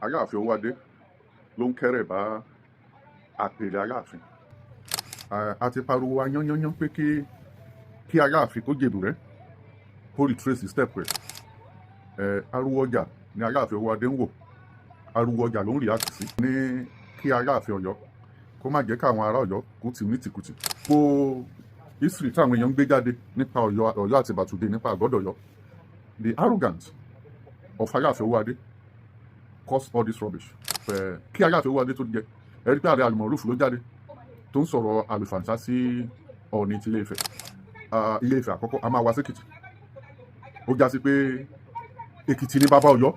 Aláàfin Owóadé ló ń kẹ́rẹ̀ bá àpèrè Aláàfin. A ti pariwo wa yányányán pé kí Aláàfin kó jèbù rẹ, kó retrace step rẹ̀. Ariwo ọjà ni Aláàfin Owóadé ń wò, ariwo ọjà ló ń react sí. Ní kí Aláàfin Ọ̀yọ́ kó má jẹ́ káwọn ará Ọ̀yọ́ kó tì ní tìkùtì. Kó history táwọn èèyàn ń gbé jáde nípa Ọ̀yọ́, Ọ̀yọ́ àti Bàtúndé, nípa Àgọ́dọ̀yọ́, the arrogance of Aláàfin Owóadé cause all this rubbish. Kí Aláàfin Owóadé tó jẹ, ẹ rí pé ààrẹ Almoruf ló jáde tó ń sọ̀rọ̀ àlùfàǹsá sí Ọọ̀ni ti Ilé Ifẹ̀. Ilé Ifẹ̀ àkọ́kọ́ a máa wá sékìtì, ó já sí pé Èkìtì ní bàbá Ọ̀yọ́.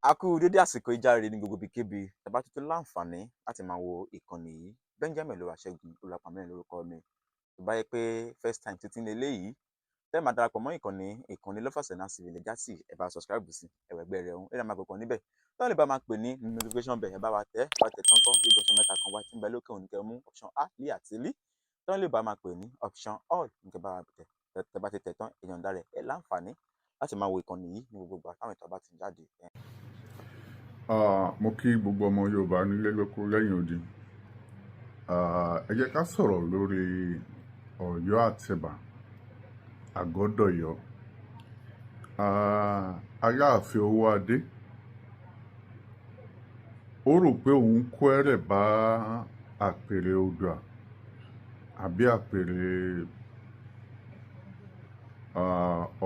A kú dédé àsìkò ìjáre ní gbogbo ibikíbi tàbá tuntun láǹfààní láti máa wo ìkànnì yìí. Benjamin Olúwaṣẹ́gun Olúwapàmílẹ̀ lórúkọ mi. Tó bá yẹ pé first time títí ní eléyìí tẹ́ máa darapọ̀ mọ́ ìkànnì Lovers and Civil Legacy, ẹ bá subscribe sí ẹ̀wẹ̀gbẹ́ rẹ̀ ọ̀hún, ẹ̀rọ máa gbọ̀ngàn níbẹ̀ tó lè bá máa pè ní notification bell. Ẹ bá wa tẹ̀, bá tẹ̀ tán kọ́ yóò gbọ́sọ̀ mẹ́ta kan wá tí ń bẹ lókè òní, kẹ́ mú option A, L àti L tó lè bá máa pè ní option all ní kẹ́ bá wa tẹ̀. Tẹ́ bá ti tẹ̀ tán, èèyàn dá rẹ̀ ẹ láǹfààní láti máa wo ìkànnì yìí ní gbogbo ìgbà táwọn ètò bá ti ń jáde. Mo kí gbogbo ọmọ Yorùbá nílé lóko lẹ́yìn odi. Ẹ jẹ́ ká sọ̀rọ̀ lórí Ọ̀yọ́ Àtìbà Àgọ́dọ̀yọ́. Aláàfin Owóadé ó rò pé òun kó ẹ̀rẹ̀ bá àpèrè Oòduà àbí àpèrè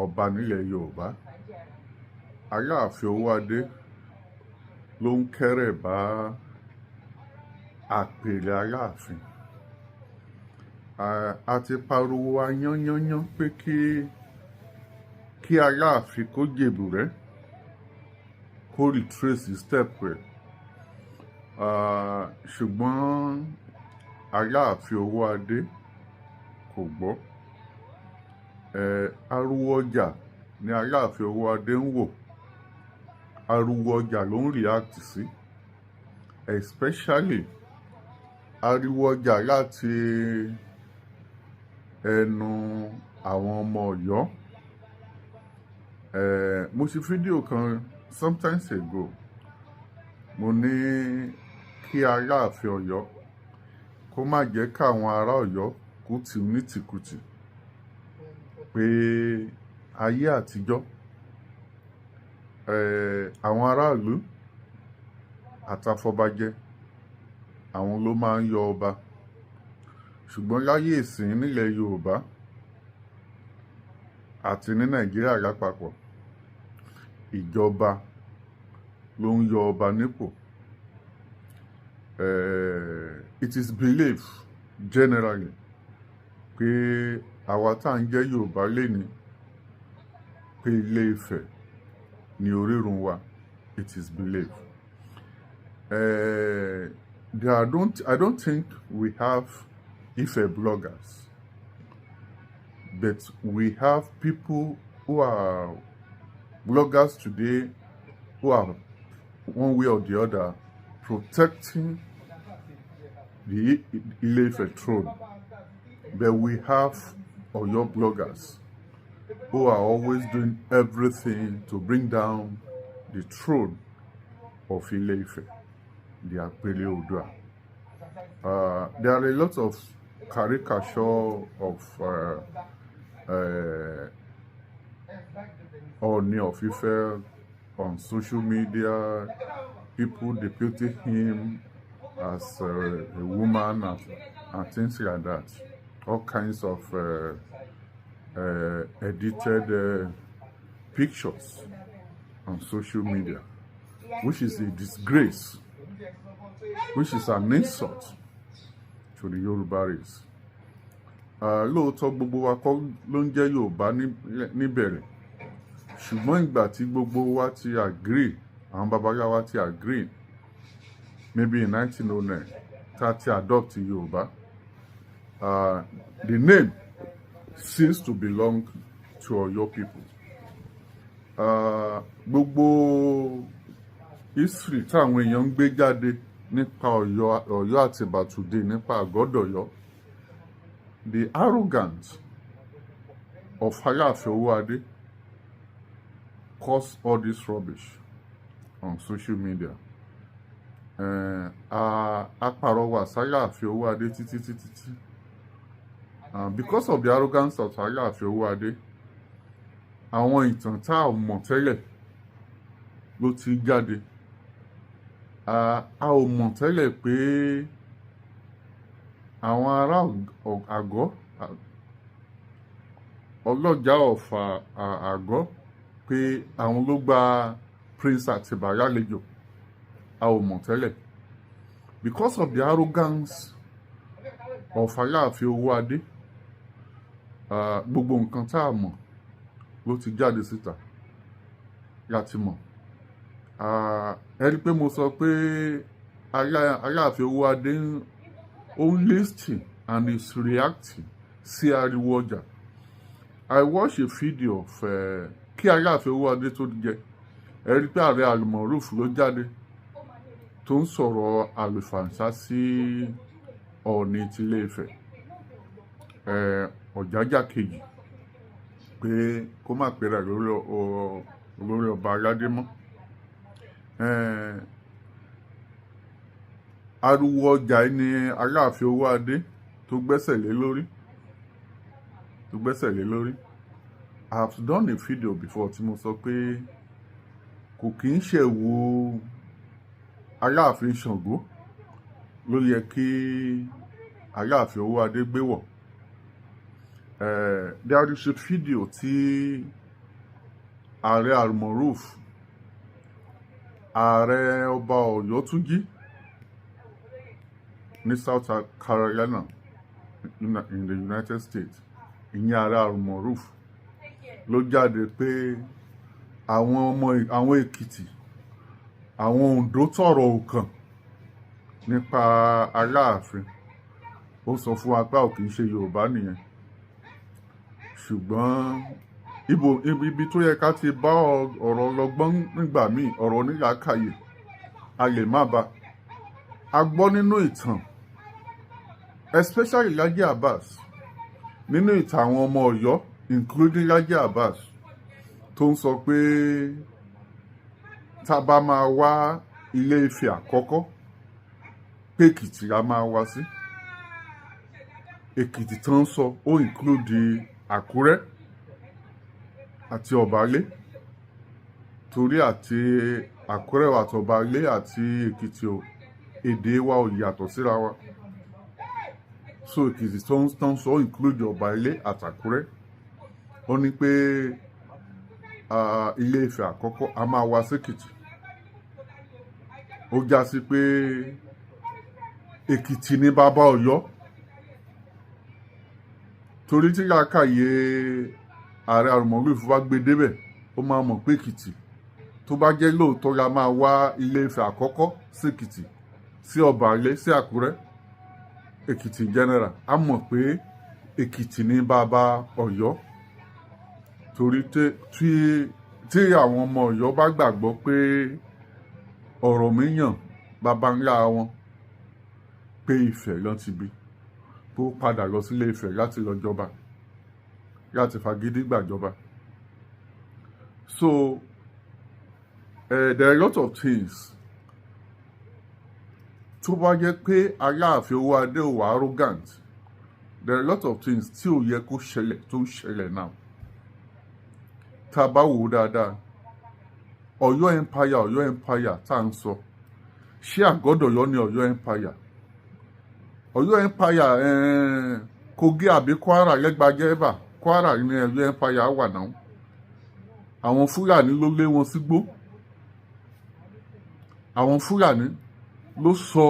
ọba nílẹ̀ Yorùbá. Aláàfin Owóadé ló ń kẹ́rẹ̀ bá àpèrè Aláàfin. A ti pariwo wa yányányán pé kí Aláàfin kó jèbù rẹ, kó retrace step rẹ̀. Ṣùgbọ́n Aláàfin Owóadé kò gbọ́. Ariwo ọjà ni Aláàfin Owóadé ń wò, ariwo ọjà ló ń react sí, especially ariwo ọjà láti ẹnu àwọn ọmọ Ọ̀yọ́. Mo ṣe fídíò kan sometimes ago, mo ní kí Aláàfin Ọ̀yọ́ kó má jẹ́ káwọn ará Ọ̀yọ́ kó tì ní tìkùtì, pé ayé àtijọ́, àwọn aráàlú àtàfọbàjẹ́ àwọn ló máa ń yọ ọba, ṣùgbọ́n láyé ìsìn nílẹ̀ Yorùbá àti ní Nàìjíríà lápapọ̀, ìjọba ló ń yọ ọba nípò. It is believed generally pé àwa tá à ń jẹ́ Yorùbá lénìí, pé Ilé Ifẹ̀ ní orírun wa. It is believed. There don't I don't think we have Ife bloggers, but we have people who are bloggers today who are one way or the other protecting the Ile-Ife throne. But we have Oyo bloggers who are always doing everything to bring down the throne of Ile-Ife, the Apele Oodua. There are a lot of caricature of Ooni of Ife on social media, people depicting him as a woman and things like that. All kinds of edited pictures on social media, which is a disgrace, which is an insult to the Yoruba race. Lóòótọ́, gbogbo wa kọ́ ló ń jẹ́ Yorùbá níbẹ̀rẹ̀, ṣùgbọ́n ìgbà tí gbogbo wa ti agree, àwọn babaláwa ti agree, maybe in 1909, tá a ti adopt Yorùbá, the name seems to belong to Ọ̀yọ́ people. Gbogbo history táwọn èèyàn ń gbé jáde nípa Ọ̀yọ́, Ọ̀yọ́ Àtìbà today, nípa Àgọ́dọ̀yọ́, the arrogance of Aláàfin Owóadé cause all this rubbish on social media. A pàrọwà sáláàfin Owóadé títí títí tí, because of the arrogance of Aláàfin Owóadé, àwọn ìtàn tá a mọ̀ tẹ́lẹ̀ ló ti jáde. A ò mọ̀ tẹ́lẹ̀ pé àwọn ará àgọ́ ọlọ́jà ọ̀fà àgọ́, pé àwọn ló gba Prince Àtìbà lálejò. A ò mọ̀ tẹ́lẹ̀. Because of the arrogance of Aláàfin Owóadé, gbogbo nǹkan tá a mọ̀ ló ti jáde síta láti mọ̀. Ẹ rí i pé mo sọ pé Aláàfin Owóadé ó ń listen and is reacting sí ariwo ọjà. I watch a video of kí Aláàfin Owóadé tó jẹ. Ẹ rí i pé ààrẹ Almoruf ló jáde tó ń sọ̀rọ̀ àlùfàǹsá sí Ọọ̀ni tilé Ifẹ̀, Ọ̀jájá kejì, pé kó má pera lórí olórí ọba aládé mọ́. Ariwo ọjà yìí ni Aláàfin Owóadé tó gbẹ́sẹ̀ lé lórí. I have done a video before tí mo sọ pé kò kí ń ṣẹ̀wò Aláàfin Ṣàngó ló yẹ kí Aláàfin Owóadé gbé wọ̀. There is a video tí ààrẹ Almoruf, ààrẹ ọba Ọ̀yọ́túnjí ní South Carolina in the United States, ìyẹn ààrẹ Almoruf, ló jáde pé àwọn ọmọ àwọn Èkìtì, àwọn Oǹdó tọrọ òkàn nípa Aláàfin. Ó sọ fún wa pé a ò kì í ṣe Yorùbá nìyẹn. Ṣùgbọ́n ibo ibi tó yẹ ká ti bá ọ̀rọ̀ ọlọ́gbọ́n nígbà míì, ọ̀rọ̀ onílàákàyè, a lè má ba a gbọ́ nínú ìtàn, especially Laji Abbas, nínú ìtàn àwọn ọmọ Ọ̀yọ́, including Laji Abbas, tó ń sọ pé tá a bá máa wá Ilé Ifẹ̀ àkọ́kọ́, pé Èkìtì la máa wá sí. Èkìtì tó ń sọ, ó include Àkúrẹ́ àti Ọ̀bálé, torí àti Àkúrẹ́ àti Ọ̀bálé àti Èkìtì o, èdè wa ò yàtọ̀ síra wa. So Èkìtì tó ń sọ include Ọ̀bálé àtàkúrẹ́. Ó ní pé Ilé Ifẹ̀ àkọ́kọ́, a máa wá sékìtì. Ó já sí pé Èkìtì ní bàbá Ọ̀yọ́, torí tí làákàyè ààrẹ Almoruf bá gbé débẹ̀, ó máa mọ̀ pé Èkìtì, tó bá jẹ́ lóòótọ́ la máa wá Ilé Ifẹ̀ àkọ́kọ́ sékìtì, sí Ọ̀bàlé, sí Àkúrẹ́, Èkìtì general, á mọ̀ pé Èkìtì ní bàbá Ọ̀yọ́, torí tí àwọn ọmọ Ọ̀yọ́ bá gbàgbọ́ pé Ọ̀rànmíyàn bàbá ńlá wọn, pé Ifẹ̀ ló ti bí, tó padà lọ sílé Ifẹ̀ láti lọ jọba, láti fagídí gbàjọba. So there are a lot of things tó bá jẹ́ pé Aláàfin Owóadé ò wá arrogant, there are a lot of things tí ò yẹ kó ṣẹlẹ̀ tó ń ṣẹlẹ̀ now. Tá a bá wò ó dáadáa, Ọ̀yọ́ Empire, Ọ̀yọ́ Empire tá à ń sọ, ṣé Àgọ́dọ̀yọ́ ni Ọ̀yọ́ Empire? Ọ̀yọ́ Empire, Kogi àbí Kwara lẹ́gbàjẹ́bà, Kwara ní Ọ̀yọ́ Empire wà náà. Àwọn Fúlàní ló lé wọn sígbó. Àwọn Fúlàní ló sọ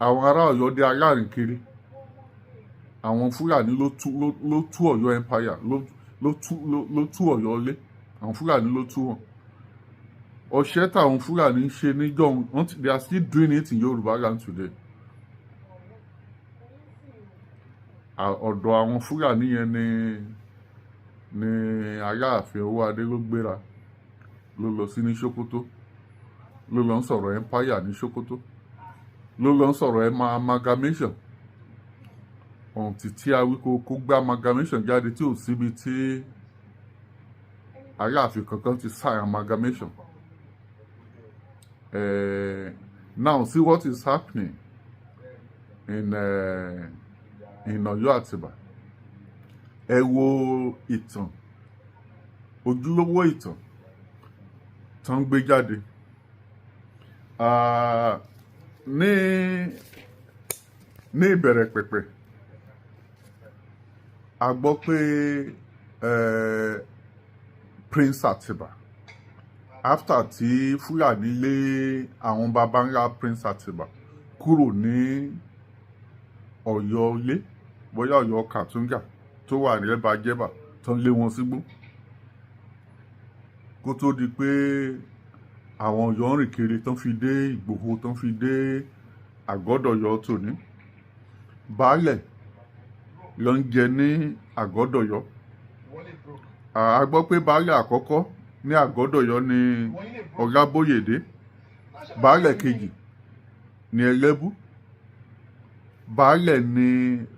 àwọn ará Ọ̀yọ́ di alárìnkiri. Àwọn Fúlàní ló tú Ọ̀yọ́ empire, ló tú Ọ̀yọ́ lé. Àwọn Fúlàní ló tú wọn. Ọṣẹ́ táwọn Fúlàní ń ṣe níjọ́, they are still doing it in Yorùbá land today. Ọ̀dọ̀ àwọn Fúlàní yẹn ni Aláàfin Owóadé ló gbéra, ló lọ sí ní Sókótó, ló lọ ń sọ̀rọ̀ empire ní Sókótó, ló lọ ń sọ̀rọ̀ amalgamation ọ̀ǹtí tí Awíkókó gbé amalgamation jáde tí ò síbi tí Aláàfin kankan ti sign amalgamation. Now see what is happening in Ọ̀yọ́ Àtìbà. Ẹ wo ìtàn, ojúlówó ìtàn tán gbé jáde ní ìbẹ̀rẹ̀ pẹ̀pẹ̀. A gbọ́ pé Prince Àtìbà, after tí Fúlàní lé àwọn baba ńlá Prince Àtìbà kúrò ní Ọ̀yọ́ ilé, bóyá Ọ̀yọ́ Kàtúngà tó wà ní Ẹ̀bàjẹ́bà, tó ń lé wọn sígbó, kó tó di pé àwọn Ọ̀yọ́ ń rìn kiri tán fi dé Ìgbòho, tán fi dé Àgọ́dọ̀yọ́ tòní, baálẹ̀ ló ń jẹ ní Àgọ́dọ̀yọ́. A gbọ́ pé baálẹ̀ àkọ́kọ́ ní Àgọ́dọ̀yọ́ ní Ọlábóyèdé, baálẹ̀ kejì ní Ẹlẹ́bú. Baálẹ̀ ní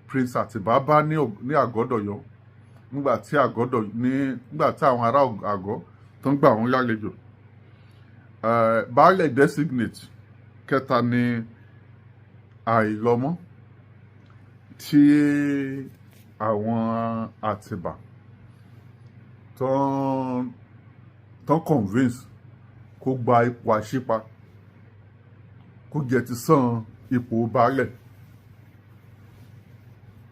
Prince Àtìbá bá ní Àgọ́dọ̀yọ́ nígbà tí àgọ́dọ̀ ní nígbà tí àwọn ará àgọ́ tó ń gbà wọ́n lálejò. Baálẹ̀ designate kẹta ní Àìlọ́mọ́ tí àwọn Àtìbà tán convince kó gba ipò àṣípa, kó jẹ ti sàn ipò baálẹ̀,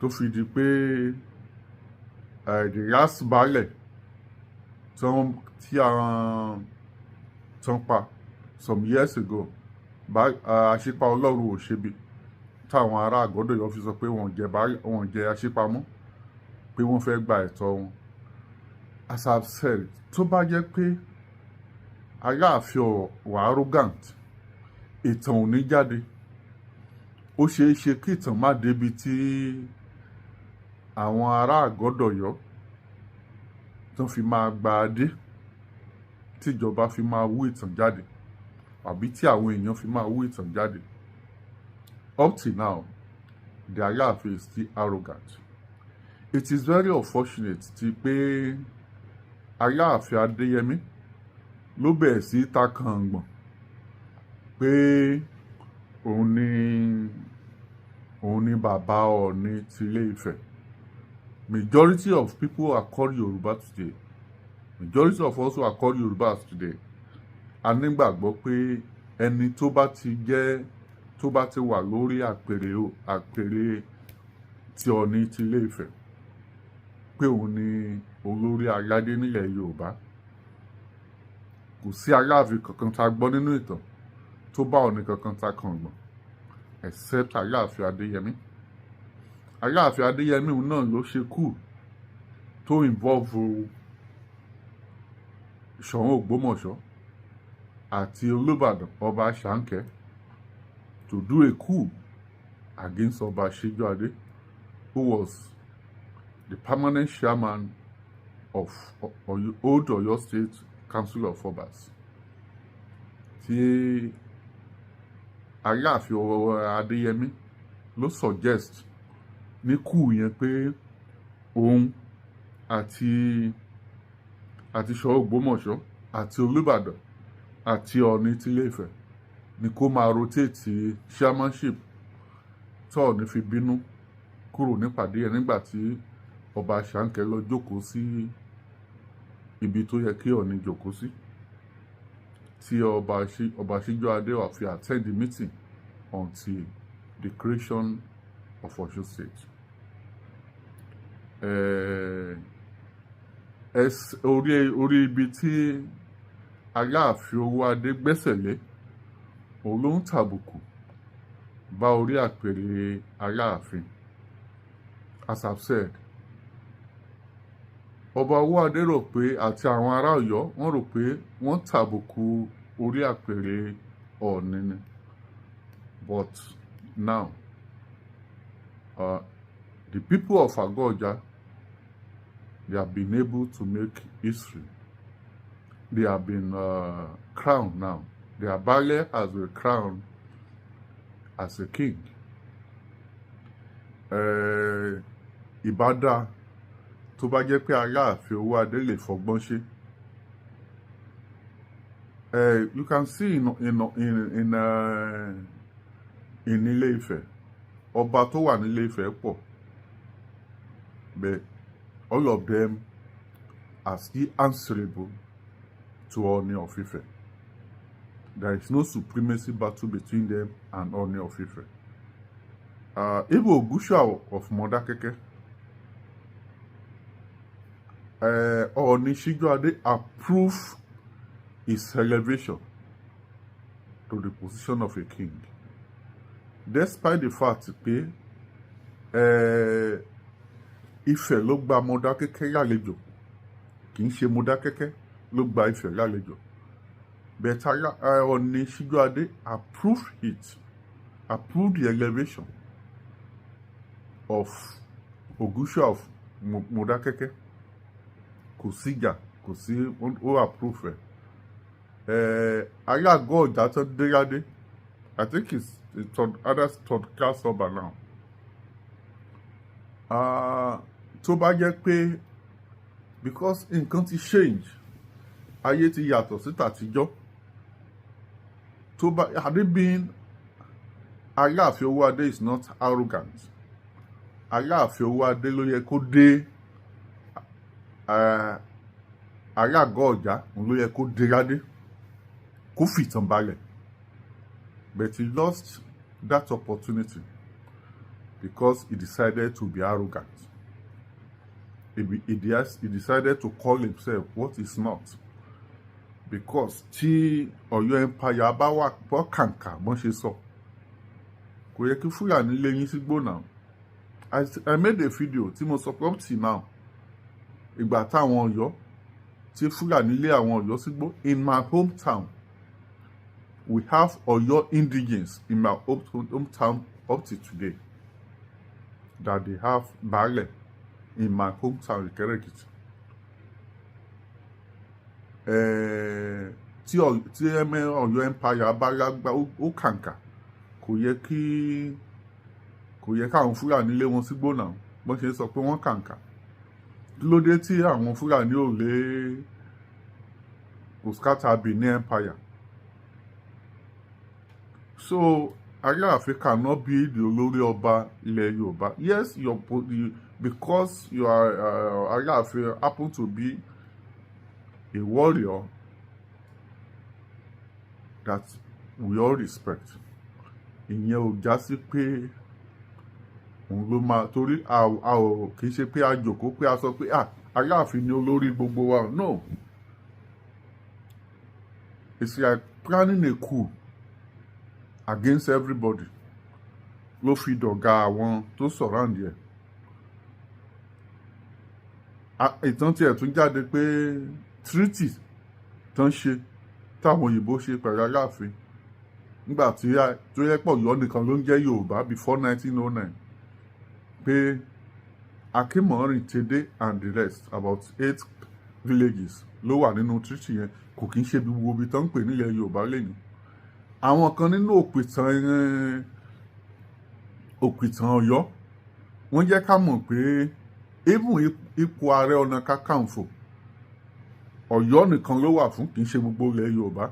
tó fi di pé the last baálẹ̀ tí àwọn tán pa some years ago, àṣípa Ọlọ́run ò ṣebi, táwọn ará Àgọ́dọ̀yọ́ fi sọ pé wọ́n jẹ àṣípa mọ́, pé wọ́n fẹ́ gba ẹ̀tọ́ wọn. As I've said, tó bá jẹ́ pé Aláàfin wà arrogant, ìtàn ò ní jáde. Ó ṣeé ṣe kí ìtàn má débi tí àwọn ará Àgọ́dọ̀yọ́ tó fi máa gba adé, tíjọba fi máa wú ìtàn jáde, àbí tí àwọn èèyàn fi máa wú ìtàn jáde. Up till now, the Aláàfin is still arrogant. It is very unfortunate ti pé Aláàfin Adéyẹmí ló bẹ̀rẹ̀ sí ta kàngbọ̀n pé òun ni bàbá Ọọ̀ni ti Ilé Ifẹ̀. Majority of people are called Yoruba today, majority of us who are called Yorubas today, a nígbàgbọ́ pé ẹni tó bá ti jẹ́, tó bá ti wà lórí àpèrè tí Ọọ̀ni ti Ilé Ifẹ̀, pé òun ni olórí aládé nílẹ̀ Yorùbá. Kò sí Aláàfin kankan tá a gbọ́ nínú ìtàn tó bá Ọọ̀ni kankan ta kàngbọ̀n except Aláàfin Adéyẹmí. Aláàfin Adéyẹmí náà ló ṣe coup tó involve Ṣọ̀ún Ògbómọ̀ṣọ́ àti Olúbàdàn Ọba Ṣàǹkẹ́ to do a coup against Ọba Ṣíjọ́adé, who was the permanent chairman of Old Oyo State Council of Obas. Tí Aláàfin Adéyẹmí ló suggest ní coup yẹn pé òun àti Ṣọ̀ún Ògbómọ̀ṣọ́ àti Olúbàdàn àti Ọọ̀ni tílé Ifẹ̀ ni kó máa rotate chairmanship, tí Ọọ̀ni fi bínú kúrò nípàdé yẹn nígbà tí Ọba Ṣàǹkẹ́ lọ jókòó sí ibi tó yẹ kí Ọọ̀ni jókòó sí, tí Ọba Ṣíjọ́adé wà fi attend the meeting until the creation of Ọ̀ṣun State. Orí ibi tí Aláàfin Owóadé gbẹ́sẹ̀ lé, òun ló ń tàbùkù bá orí àpèrè Aláàfin. As I've said, Ọba Owóadé rò pé, àti àwọn ará Ọ̀yọ́, wọ́n rò pé wọ́n tàbùkù orí àpèrè Ọọ̀ni ni. But now, the people of Ago-Oja, they have been able to make history. They have been crowned now. Their Baale has been crowned as a king. Ìbá dáa tó bá jẹ́ pé Aláàfin Owóadé lè fọgbọ́n ṣe. You can see in Ilé Ifẹ̀, ọba tó wà nílé Ifẹ̀ pọ̀, but all of them are still answerable to Ooni of Ife. There is no supremacy battle between them and Ooni of Ife. Even Ogunsua of Modakeke, Ooni Sijuade approved his elevation to the position of a king, despite the fact pé Ifẹ̀ ló gba Mọdákẹ́kẹ́ lálejò, kì í ṣe Mọdákẹ́kẹ́ ló gba Ifẹ̀ lálejò. But Ọọ̀ni Síjúadé approved it, approved the elevation of Ògúnṣùà of Mọdákẹ́kẹ́. Kò síjà, kò sí, ó approve ẹ̀. Alágọ̀ ọ̀jà tó dé ládé, I think it's the third, other third class ọba now. Tó bá jẹ́ pé, because nǹkan ti change, ayé ti yàtọ̀ sí tàtijọ́, tó bá had it been Aláàfin Owóadé is not arrogant, Aláàfin Owóadé ló yẹ kó dé Alágọ̀ Ọ̀já, òun ló yẹ kó dé ládé, kó fìtàn balẹ̀. But he lost that opportunity because he decided to be arrogant. He decided to call himself what he's not, because tí Ọ̀yọ́ Empire bá wà bọ́ kàǹkà bọ́n ṣe sọ, kò yẹ kí Fúlàní lé yín sígbó náà. I made a video tí mo sọ pé up till now, ìgbà táwọn Ọ̀yọ́, tí Fúlàní lé àwọn Ọ̀yọ́ sígbó, in my hometown, we have Ọ̀yọ́ indigenes in my hometown up to today that they have baálẹ̀ in my hometown, Ìkẹrẹ-Èkìtì. Tí Ọ̀yọ́ Empire bá lágbá, ó kàǹkà, kò yẹ káwọn Fúlàní lé wọn sígbó náà. Bọ́n ṣe sọ pé wọ́n kàǹkà, kí ló dé tí àwọn Fúlàní ò lé, kò scatter Benin Empire? So Aláàfin cannot be the olórí ọba ilẹ̀ Yorùbá. Yes, because you are Aláàfin happen to be a warrior that we all respect, ìyẹn ò já sí pé òun ló máa, torí a ò kì í ṣe pé a jòkó pé a sọ pé, "Ah, Aláàfin ni olórí gbogbo wa." No, it's like planning a coup against everybody ló fi dọ̀gá àwọn tó surround ẹ̀. Ìtàn tiẹ̀ tún jáde pé treaty tán ṣe, táwọn òyìnbó ṣe pẹ̀lú Aláàfin nígbà tí tó yẹ pọ̀ Ọ̀yọ́ nìkan ló ń jẹ́ Yorùbá before 1909, pé Akínmọ́rin Tèdè and the rest, about eight villages ló wà nínú treaty yẹn. Kò kí ń ṣe bí gbogbo ibi tó ń pè nílẹ̀ Yorùbá lẹ́nu. Àwọn kan nínú òpìtàn Ọ̀yọ́, wọ́n jẹ́ ká mọ̀ pé even ipò Ààrẹ Ọ̀nà Kakanfò, Ọ̀yọ́ nìkan ló wà fún, kì í ṣe gbogbo ilẹ̀ Yorùbá,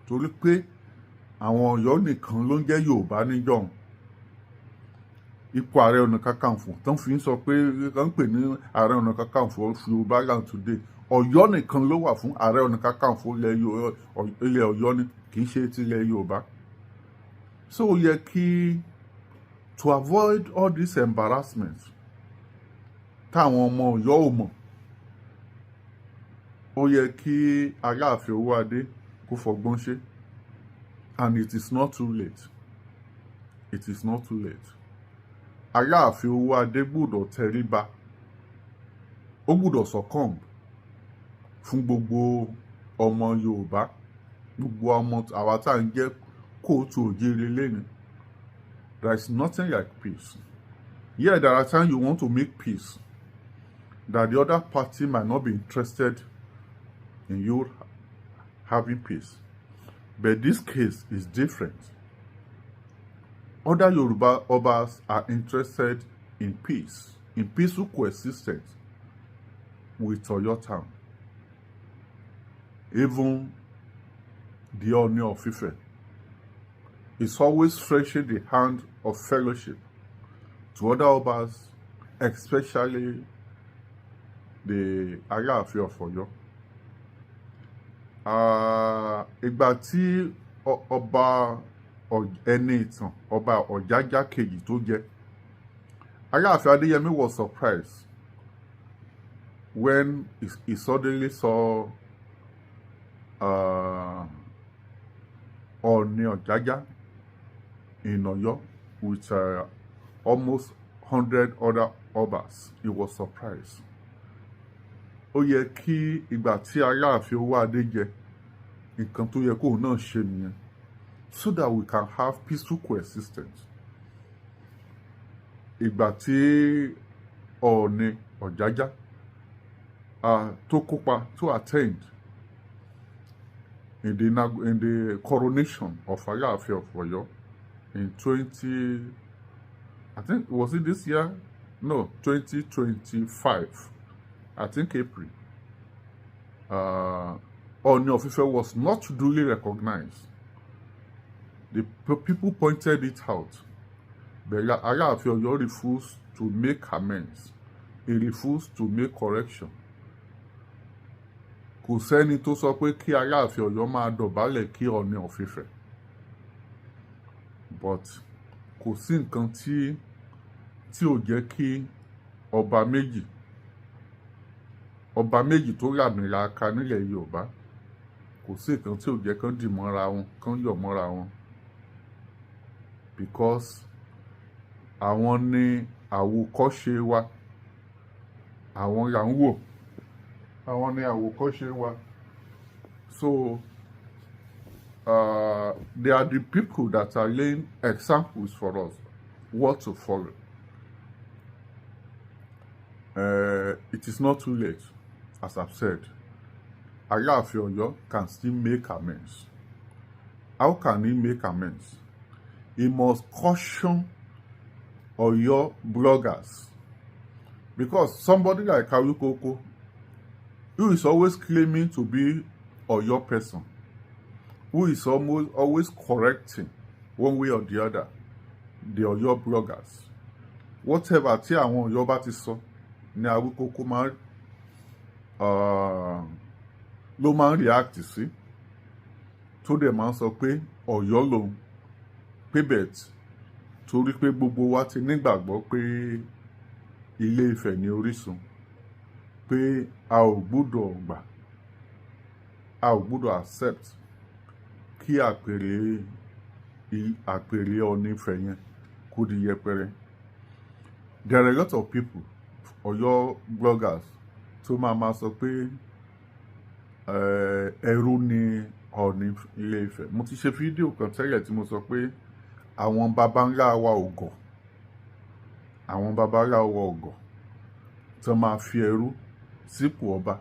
torí pé àwọn Ọ̀yọ́ nìkan ló ń jẹ́ Yorùbá níjọ́un. Ipò Ààrẹ Ọ̀nà Kakanfò tó ń fi ń sọ pé ń pè ní Ààrẹ Ọ̀nà Kakanfò of Yorùbá land today, Ọ̀yọ́ nìkan ló wà fún. Ààrẹ Ọ̀nà Kakanfò ilẹ̀ Ọ̀yọ́ ni, kì í ṣe tilẹ̀ Yorùbá. So ó yẹ kí, to avoid all this embarrassment táwọn ọmọ Ọ̀yọ́ ò mọ̀. Ó yẹ kí Aláàfin Owóadé kó fọgbọ́n ṣe, and it is not too late. It is not too late. Aláàfin Owóadé gbọ́dọ̀ tẹríba, ó gbọ́dọ̀ succumb fún gbogbo ọmọ Yorùbá, gbogbo ọmọ àwa tá à ń jẹ́ káàárọ̀ oòjíire lẹ́nu. There is nothing like peace. Yeah, there are times you want to make peace that the other party might not be interested in you having peace, but this case is different. Other Yoruba Obas are interested in peace, in peaceful coexistence with Oyo town. Even the Ooni of Ife is always stretching the hand of fellowship to other Obas, especially the Aláàfin of Ọ̀yọ́. Ìgbà tí ọba Ẹniìtàn, Ọba Ọ̀jájá kejì tó jẹ, Aláàfin Adéyẹmí was surprised when he suddenly saw Ọọ̀ni Ọ̀jájá in Ọ̀yọ́ with almost 100 other Obas. He was surprised. Ó yẹ kí ìgbà tí Aláàfin Owóadé jẹ, nǹkan tó yẹ kóun náà ṣe nìyẹn, so that we can have peaceful coexistence. Ìgbà tí Ọọ̀ni Ọ̀jájá tó kópa, tó attend in the coronation of Aláàfin of Ọ̀yọ́ in 20, I think, was it this year? No, 2025, I think April. Ọọ̀ni of Ife was not duly recognized. The people pointed it out, but Aláàfin Ọ̀yọ́ refused to make amends. He refused to make correction. Kò sẹ́ni tó sọ pé kí Aláàfin Ọ̀yọ́ máa dọ̀bálẹ̀ kí Ọọ̀ni of Ife, but kò sí nǹkan tí ò jẹ́ kí ọba méjì tó làmìlaka nílẹ̀ Yorùbá, kò sí nǹkan tí ò jẹ́ kán dì mọ́ra wọn, kán yọ̀ mọ́ra wọn, because àwọn ní àwòkọ́ṣe wa, àwọn là ń wò, àwọn ní àwòkọ́ṣe wa. So they are the people that are laying examples for us what to follow. It is not too late, as I've said. Aláàfin Ọ̀yọ́ can still make amends. How can he make amends? He must caution Ọ̀yọ́ bloggers, because somebody like Awikoko, who is always claiming to be Ọ̀yọ́ person, who is almost always correcting one way or the other the Ọ̀yọ́ bloggers, whatever tí àwọn Ọ̀yọ́ bá ti sọ ní Awikoko máa ló máa ń react sí, tó dẹ̀ máa ń sọ pé Ọ̀yọ́ lòun pé bet, torí pé gbogbo wa ti nígbàgbọ́ pé Ilé Ifẹ̀ ní orísun, pé a ò gbúdọ̀ gbà, a ò gbúdọ̀ accept kí àpèrè Ọọ̀ni Ifẹ̀ yẹn kó di yẹpẹrẹ. There are a lot of people, Ọ̀yọ́ bloggers, tó máa ma sọ pé ẹrú ni Ọọ̀ni Ilé Ifẹ̀. Mo ti ṣe fídíò kan tẹ́lẹ̀ tí mo sọ pé àwọn baba ńlá wa ò gọ̀, àwọn baba ńlá wa ò gọ̀ tó máa fi ẹrú sípò ọba.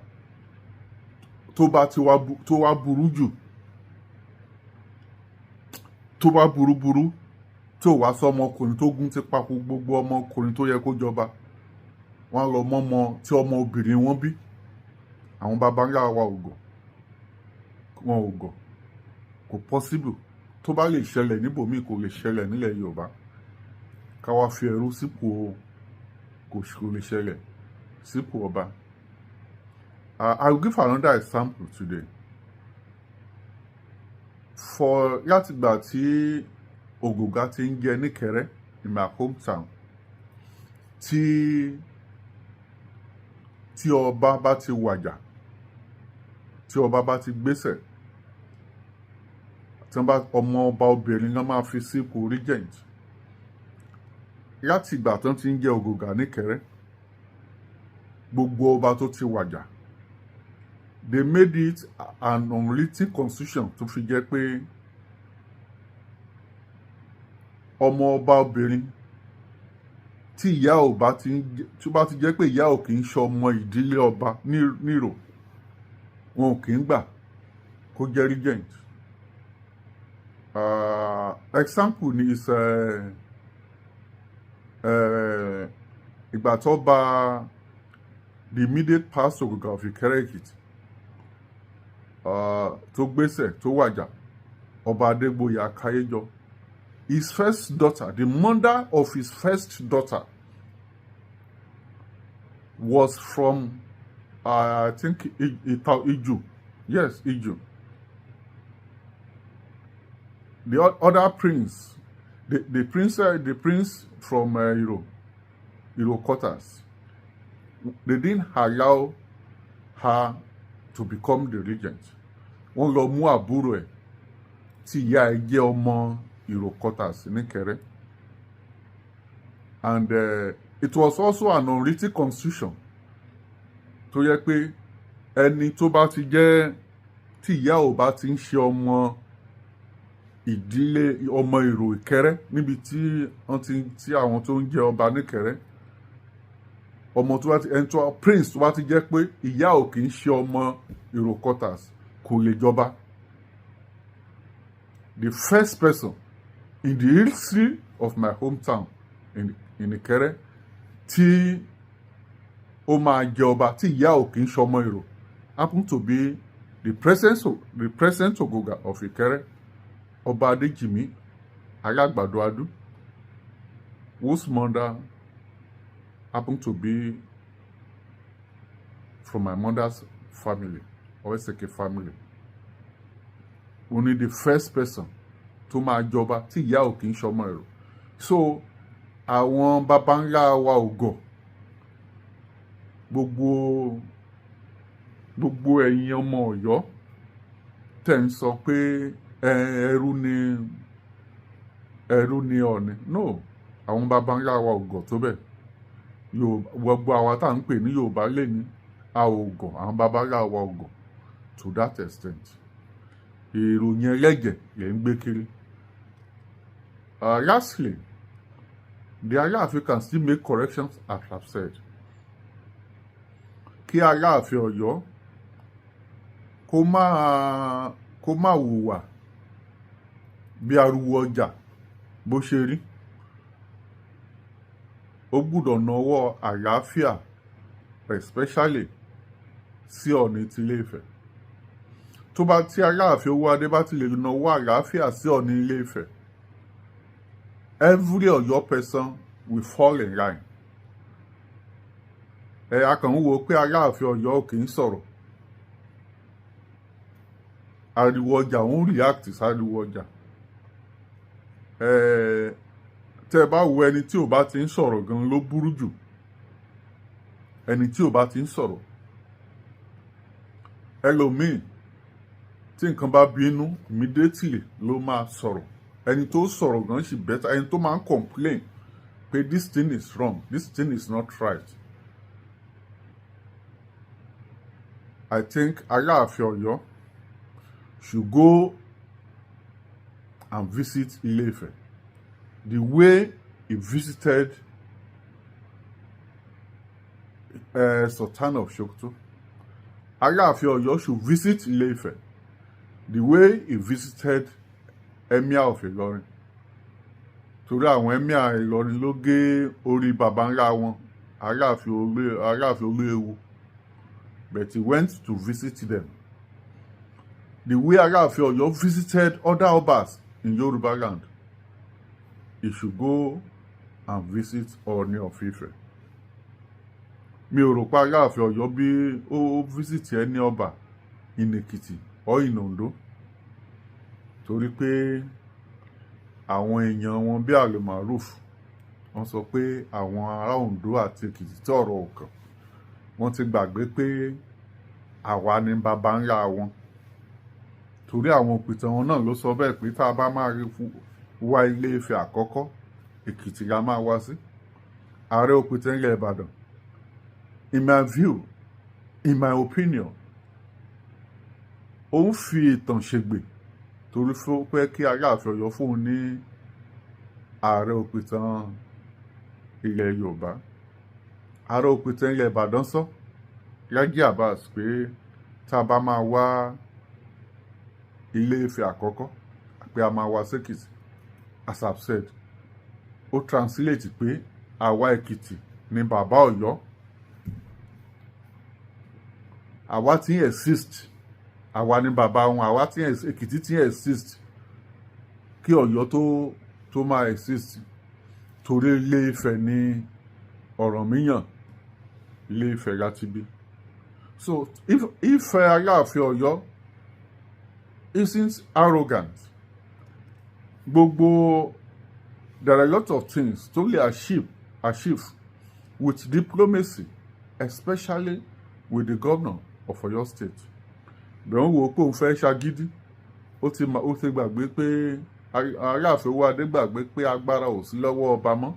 Tó bá ti wá tó wá burú jù, tó bá burú burú, tí ò wá sọ ọmọkùnrin tó gún ti papò, gbogbo ọmọkùnrin tó yẹ kó jọba, wọ́n lọ mọ́mọ tí ọmọ obìnrin wọn bí. Àwọn baba ńlá wa ò gọ̀, wọn ò gọ̀. Kò possible. Tó bá lè ṣẹlẹ̀ níbòmíì, kò lè ṣẹlẹ̀ nílẹ̀ Yorùbá ká wá fi ẹrú sípò. Kò lè ṣẹlẹ̀ sípò ọba. I will give another example today. For látìgbà tí Ògògá ti ń jẹ Níkẹrẹ in my hometown, tí ọba bá ti wàjà Tí ọba bá ti gbéṣẹ̀, tí wọ́n bá ọmọ ọba obìnrin náà máa fi sípò regent. Láti ìgbà tó ti ń jẹ́ Ògògà níkẹrẹ́, gbogbo ọba tó ti wàjà, they made it an unwritten constitution tó fi jẹ́ pé ọmọ ọba obìnrin tí ìyá ò bá ti ń tó bá ti jẹ́ pé ìyá ò kì í ṣe ọmọ ìdílé ọba nírò, wọn ò kì í gbà kó jẹ́ regent. Example ni is ìgbà tó bá the immediate past Ògògà of Ìkẹrẹ Èkìtì tó gbéṣẹ̀ tó wàjà, Ọba Adégbòye Akáyéjọ, his first daughter, the mother of his first daughter, was from I think Iju. Yes, Iju. The other prince, the prince from Iro quarters, they didn't allow her to become the regent. Wọ́n lọ mú àbúrò ẹ̀ tí ìyá ẹ̀ jẹ́ ọmọ Iro quarters níkẹrẹ. And it was also an unwritten constitution tó yẹ pé ẹni tó bá ti jẹ́ tí ìyá ò bá ti ń ṣe ọmọ ìdílé ọmọ Ìrò Ìkẹrẹ, níbi tí wọ́n ti tí àwọn tó ń jẹ ọba níkẹrẹ, ọmọ tó bá ti ẹni tó prince tó bá ti jẹ́ pé ìyá ò kì í ṣe ọmọ Ìrò quarters kò lè jọba. The first person in the history of my hometown in Ìkẹrẹ tí ó máa jẹ ọba tí ìyá ò kì í ṣọmọ Ìrò happen to be the present Ogoga of Ìkẹrẹ, Ọba Adéjìmí Alágbàdo Adú, whose mother happened to be from my mother's family, Oeseke family. Only the first person tó máa jọba tí ìyá ò kì í ṣọmọ Ìrò. So àwọn baba ńlá wa ò gọ̀. Gbogbo ẹ̀yin ọmọ Ọ̀yọ́ tẹ̀ ń sọ pé ẹrú ni, ẹrú ni Ọọ̀ni, no, àwọn baba ńlá wa ò gọ̀ tó bẹ́ẹ̀. Gbogbo àwa tá à ń pè ní Yorùbá lè ní a ò gọ̀, àwọn baba ńlá wa ò gọ̀ to that extent. Ìròyìn ẹlẹ́jẹ̀ lè ń gbé kiri. Lastly, the Aláàfin can still make corrections, as I've said. Kí Aláàfin Ọ̀yọ́ kó má hùwà bí ariwo ọjà bó ṣe rí. Ó gbúdọ̀ nawọ́ àlàáfíà, especially sí Ọọ̀ni ti Ilé-Ifẹ̀. Tó bá tí Aláàfin Owóadé bá ti lè nawọ́ àlàáfíà sí Ọọ̀ni Ilé-Ifẹ̀, every Ọ̀yọ́ person will fall in line. Ẹ a kàn ń wo pé Aláàfin Ọ̀yọ́ kì í sọ̀rọ̀. Ariwo ọjà ń react sáriwo ọjà. Ẹ tẹ́ ẹ bá wo, ẹni tí ò bá ti ń sọ̀rọ̀ gan ló burú jù. Ẹni tí ò bá ti ń sọ̀rọ̀. Ẹlòmíì tí nǹkan bá bínú, immediately ló máa sọ̀rọ̀. Ẹni tó sọ̀rọ̀ gan ṣì better. Ẹni tó máa ń complain pé this thing is wrong, this thing is not right. I think Aláàfin Ọ̀yọ́ should go and visit Ilé-Ifẹ̀ the way he visited Sultan of Sokoto. Aláàfin Ọ̀yọ́ should visit Ilé-Ifẹ̀ the way he visited Emir of Ìlọrin. Torí àwọn Emir Ìlọrin ló gé orí baba ńlá wọn, Aláàfin Olúewu. But he went to visit them. The way Aláàfin Ọ̀yọ́ visited other Obas in Yoruba land, he should go and visit Ọọ̀ni of Ife. Mi ò rò pé Aláàfin Ọ̀yọ́ bí ó visit ẹni ọba in Èkìtì or in Ondo. Torí pé àwọn èèyàn wọn bí Almaroof, wọ́n sọ pé àwọn ará Ondo àti Èkìtì tí ọ̀rọ̀ ò kàn. Wọ́n ti gbàgbé pé Àwa ni baba ńlá wọn, torí àwọn òpìtàn wọn náà ló sọ bẹ́ẹ̀ pé tá a bá máa rí wá Ilé Ifẹ̀ àkọ́kọ́, Èkìtì la máa wá sí. Ààrẹ òpìtàn ilẹ̀ Ìbàdàn, in my view, in my opinion, ó ń fi ìtàn ṣègbè torí pé kí Aláàfin Ọ̀yọ́ fóun ní ààrẹ òpìtàn ilẹ̀ Yorùbá. Ààrẹ òpìtàn ilẹ̀ Ìbàdàn sọ, Laji Abbas, pé tá a bá máa wá Ilé Ifẹ̀ àkọ́kọ́, pé a máa wá sékìtì. As I've said, ó translate pé àwa Èkìtì ni bàbá Ọ̀yọ́. Àwa tí ń exist, àwa ni bàbá wọn. Àwa tí Èkìtì tí ń exist kí Ọ̀yọ́ tó máa exist, torí Ilé Ifẹ̀ ní Ọ̀rànmíyàn, Ilé Ifẹ̀ láti bí. So if Aláàfin Ọ̀yọ́ isn't arrogant, gbogbo, there are a lot of things tó lè achieve with diplomacy, especially with the governor of Oyo State. Bẹ̀rù wo pé òun fẹ́ ṣagídí, ó ti gbàgbé pé Aláàfin Owóadé gbàgbé pé agbára ò sí lọ́wọ́ ọba mọ́.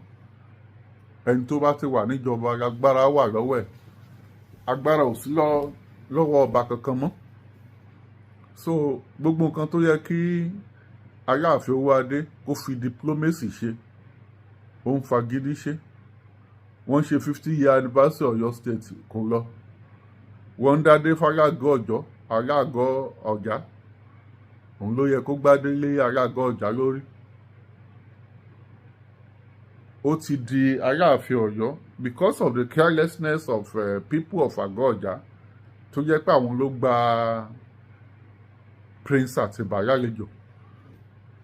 Ẹni tó bá ti wà níjọba, agbára wà lọ́wọ́ ẹ̀. Agbára ò sí lọ́wọ́ ọba kankan mọ́. So gbogbo nǹkan tó yẹ kí Aláàfin Owóadé kó fi diplomacy ṣe, ó ń fagídí ṣe. Wọ́n ṣe 50 year anniversary Ọ̀yọ́ State, kò lọ. Wọ́n ń dádé fálágọ́ ọ̀jọ́, aláàgọ́ ọ̀já. Òun ló yẹ kó gbádé lé aláàgọ́ ọ̀já lórí. Ó ti di Aláàfin Ọ̀yọ́ because of the carelessness of people of Àgọ́ Ọ̀já, tó jẹ́ pé àwọn ló gba Prince Àtìbà lálejò.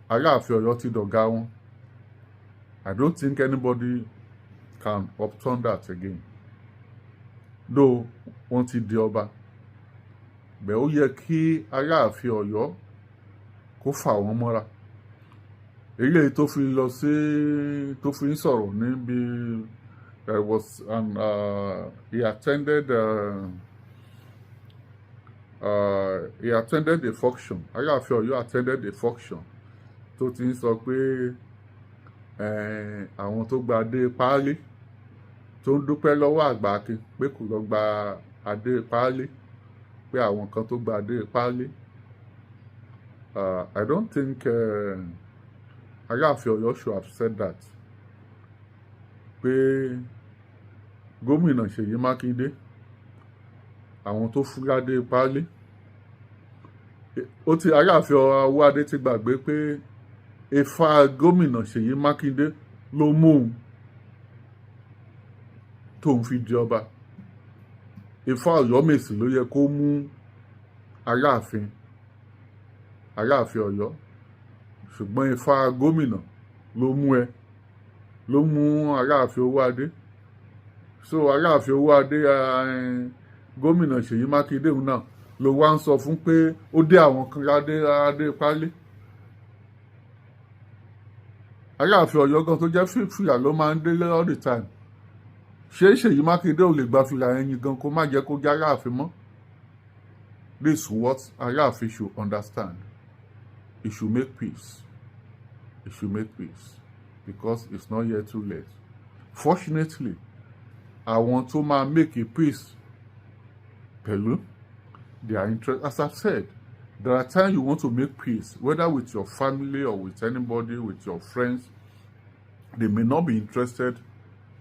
Aláàfin Ọ̀yọ́ ti dọ̀gá wọn. I don't think anybody can upturn that again, though wọ́n ti di ọba bẹ́ẹ̀. Ó yẹ kí Aláàfin Ọ̀yọ́ kó fà wọ́n mọ́ra. Eléyìí tó fi lọ sí, tó fi ń sọ̀rọ̀ níbi, there was an he attended a function. Aláàfin Ọ̀yọ́ attended a function tó ti ń sọ pé àwọn tó gba adé páálí, tó ń dúpẹ́ lọ́wọ́ àgbà Akin pé kò lọ gba adé páálí, pé àwọn kan tó gba adé páálí. I don't think Aláàfin Ọ̀yọ́ should have said that, pé gómìnà Ṣèyí Mákindé, àwọn tó fún ládé páálí. Ó ti, Aláàfin Ọwọ́adé ti gbàgbé pé ifá gómìnà Ṣèyí Mákindé ló mú òun tóun fi di ọba. Ifá Ọ̀yọ́mèsì ló yẹ kó mú Aláàfin Ọ̀yọ́, ṣùgbọ́n ifá gómìnà ló mú ẹ, ló mú Aláàfin Owóadé. So Aláàfin Owóadé, gómìnà Ṣèyí Mákindé náà ló wá ń sọ fún pé ó dé àwọn kan ládé adé pálí. Aláàfin Ọ̀yọ́ gan tó jẹ́ fìlà ló máa ń délé all the time. Ṣé Ṣèyí Mákindé ò lè gba fìlà ẹyin gan kó má jẹ́ kó jẹ́ Aláàfin mọ́? This is what Aláàfin should understand. He should make peace. He should make peace because it's not yet too late. Fortunately, àwọn tó máa make a peace pẹ̀lú their interest. As I've said, there are times you want to make peace, whether with your family or with anybody, with your friends. They may not be interested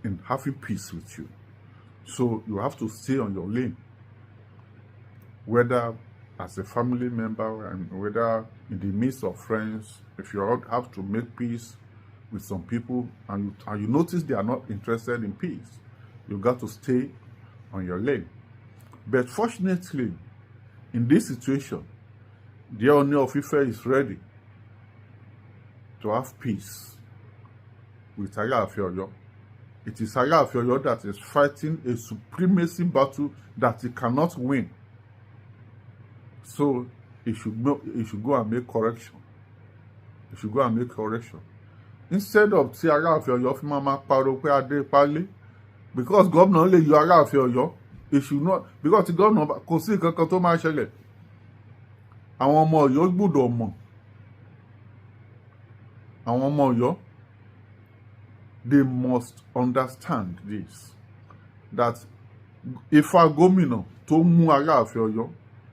in having peace with you, so you have to stay on your lane, whether as a family member and whether in the midst of friends. If you have to make peace with some people and you notice they are not interested in peace, you got to stay on your lane. But fortunately, in this situation, the Ooni of Ife is ready to have peace with Aláàfin Ọ̀yọ́. It is Aláàfin Ọ̀yọ́ that is fighting a supremacy battle that he cannot win. So he should go and make correction. He should go and make correction. Instead of tí Aláàfin Ọ̀yọ́ fi máa pariwo pé adé pálí, because gómìnà lè yọ Aláàfin Ọ̀yọ́. It should not, because tí gómìnà kò sí nǹkan kan tó máa ṣẹlẹ̀. Àwọn ọmọ Ọ̀yọ́ gbọ́dọ̀ mọ̀. Àwọn ọmọ Ọ̀yọ́, they must understand this, that Ifá gómìnà tó mú Aláàfin Ọ̀yọ́,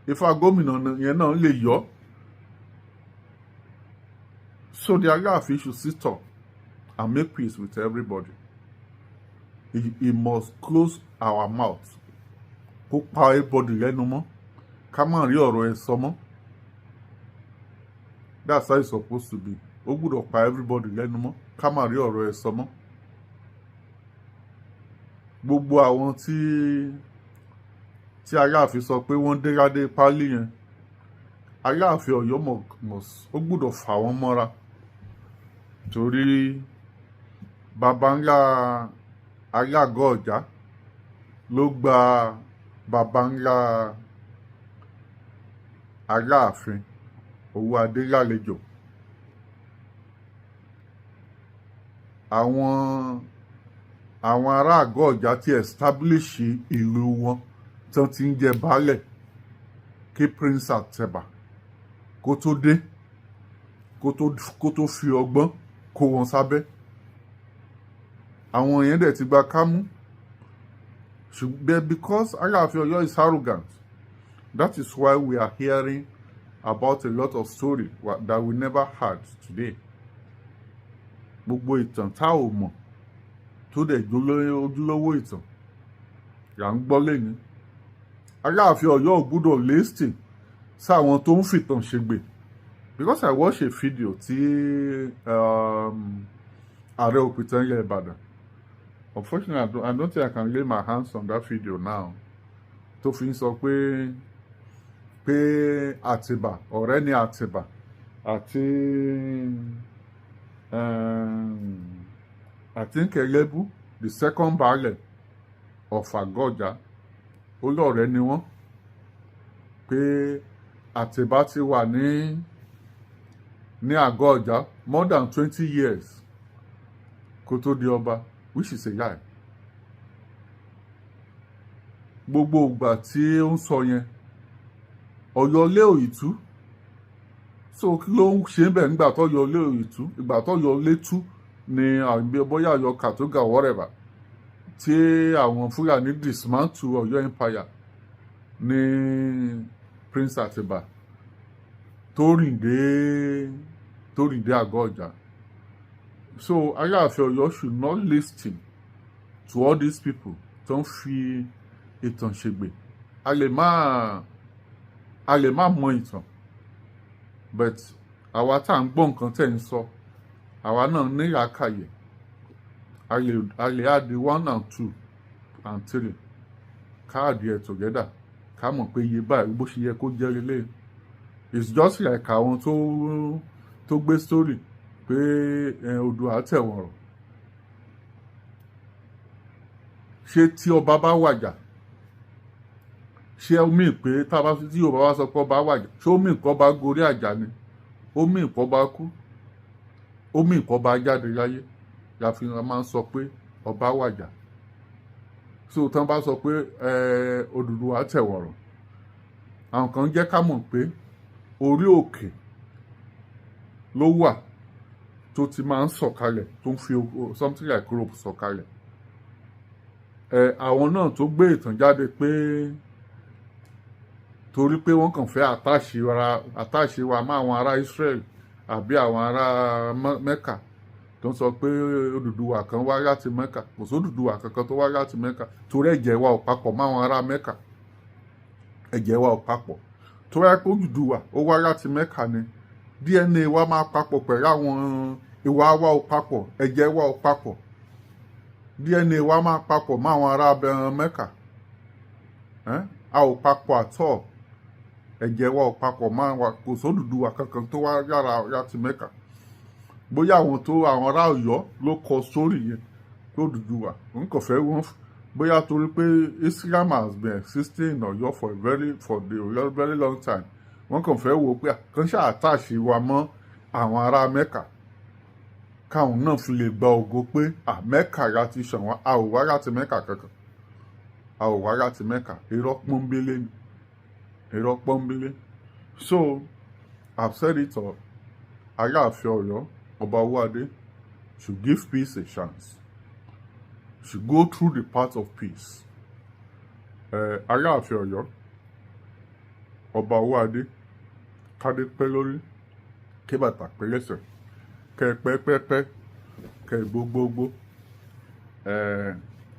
Ifá gómìnà yẹn náà lè yọ. So the Aláàfin should sit up and make peace with everybody. He must close our mouth, kó pa everybody lẹ́nu mọ́, ká má rí ọ̀rọ̀ ẹ̀ sọ mọ́. That's how it's supposed to be. Ó gbọ́dọ̀ pa everybody lẹ́nu mọ́, ká má rí ọ̀rọ̀ ẹ̀ sọ mọ́. Gbogbo àwọn tí Aláàfin sọ pé wọ́n dé ládé pálí yẹn, Aláàfin Ọ̀yọ́ mọ̀, ó gbọ́dọ̀ fà wọ́n mọ́ra, torí baba ńlá Alágọ̀ Ọ̀já ló gba baba ńlá Aláàfin Owóadé lálejò. Àwọn ará Àgọ́ Ọ̀já ti establish ìlú wọn tí wọ́n ti ń jẹ baálẹ̀ kí Prince Àtẹ̀bà kó tó dé, kó tó fi ọgbọ́n kó wọn sábẹ́. Àwọn yẹn dẹ̀ ti gba kámú, ṣùgbọ́n because Aláàfin Ọ̀yọ́ is arrogant, that is why we are hearing about a lot of story that we never had today. Gbogbo ìtàn tá ò mọ̀ tó dẹ̀ ojúlówó ìtàn là ń gbọ́ lẹ́ni. Aláàfin Ọ̀yọ́ ò gbúdọ̀ listen sáwọn tó ń fìtàn ṣègbè, because I watch a video tí Ààrẹ Òpìtàn ilẹ̀ Ìbàdàn. Unfortunately, I don't think I can lay my hands on that video now, tó fi ń sọ pé Àtìbà, ọ̀rẹ́ ni Àtìbà àti I think Ẹlẹ́bú, the second baálẹ̀ of Àgọ́-Ọ̀já, ó lọ́rẹ̀ẹ́ ni wọ́n, pé Àtìbà ti wà ní Àgọ́-Ọ̀já more than 20 years kó tó di ọba, which is a lie. Gbogbo ìgbà tí ó ń sọ yẹn, Ọ̀yọ́ lé òyìtú, so kí ló ń ṣe bẹ́ẹ̀ nígbà tó yọ lé òyìtú? Ìgbà tó yọ lé tú ni àbí bóyá Ọ̀yọ́ Kàtógà, whatever, tí àwọn Fúlàní dismantle Ọ̀yọ́ empire ní Prince Àtìbà tó rìn dé Àgọ́ Ọ̀jà. So Aláàfin Ọ̀yọ́ should not listen to all these people tó ń fi ìtàn ṣègbè. A lè má mọ ìtàn, but àwa tá à ń gbọ́ nǹkan tẹ̀ ń sọ, àwa náà ní làákàyè. A lè add one and two and three, ká add ẹ̀ together, ká mọ̀ pé iye báyìí bó ṣe yẹ kó jẹ́ lélẹ̀. It's just like àwọn tó gbé story pé Oòduà tẹ̀wọ̀n rọ̀. Ṣé tí ọba bá wàjà, ṣé ó mì pé tá bá tí Yorùbá bá sọ pé ọba wàjà, ṣé ó mì pé ọba gorí àjà ni? Ó mì pé ọba kú? Ó mì pé ọba jáde láyé la fi máa ń sọ pé ọba wàjà? So tí wọ́n bá sọ pé Odùduwà tẹ̀wọ̀n rọ̀, àwọn kan jẹ́ ká mọ̀ pé orí òkè ló wà tó ti máa ń sọ̀kalẹ̀, tó ń fi something like rope sọ̀kalẹ̀. Àwọn náà tó gbé ìtàn jáde pé torí pé wọ́n kàn fẹ́ attach wa mọ́ àwọn ará Israel àbí àwọn ará Mecca, tó ń sọ pé Odùduwà kan wá láti Mecca. Kò sí Odùduwà kankan tó wá láti Mecca, torí ẹ̀jẹ̀ wa ò papọ̀ mọ́ àwọn ará Mecca. Ẹ̀jẹ̀ wa ò papọ̀. Tó wáyé pé Odùduwà ó wá láti Mecca ni, DNA wa máa papọ̀ pẹ̀lú àwọn. Ìwà wa ò papọ̀, ẹ̀jẹ̀ wa ò papọ̀. DNA wa máa papọ̀ mọ́ àwọn ará abẹ́rẹ́ Mecca? A ò papọ̀ at all. Ẹ̀jẹ̀ wa ò papọ̀ mọ́ wa. Kò sódùduwà kankan tó wá yára láti Mecca. Bóyá àwọn ará Ọ̀yọ́ ló kọ sórí yẹn pé Odùduwà n kò fẹ́ wọ́n, bóyá torí pé Islam has been existing in Ọ̀yọ́ for the very long time, wọ́n kàn fẹ́ wò pé kàn ṣáà attach wa mọ́ àwọn ará Mecca, káwọn náà fi lè gba ògo pé à Mecca láti ṣàn wá. A ò wá láti Mecca kankan. A ò wá láti Mẹ́kà. Irọ́ pọ́nbélé ni, irọ́ pọ́nbélé. So I've said it all. Aláàfin Ọ̀yọ́, Ọba Owóadé, should give peace a chance, should go through the path of peace. Aláàfin Ọ̀yọ́, Ọba Owóadé, kádé pẹ́ lórí, kí bàtà pẹ́ lẹ́sẹ̀, kẹ́ ẹ pẹ́ pẹ́ pẹ́, kẹ́ ẹ gbógbógbó,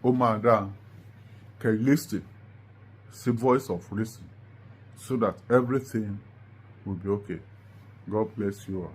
ó máa dáa kẹ́ ẹ listen sí voice of reason so that everything will be okay. God bless you all.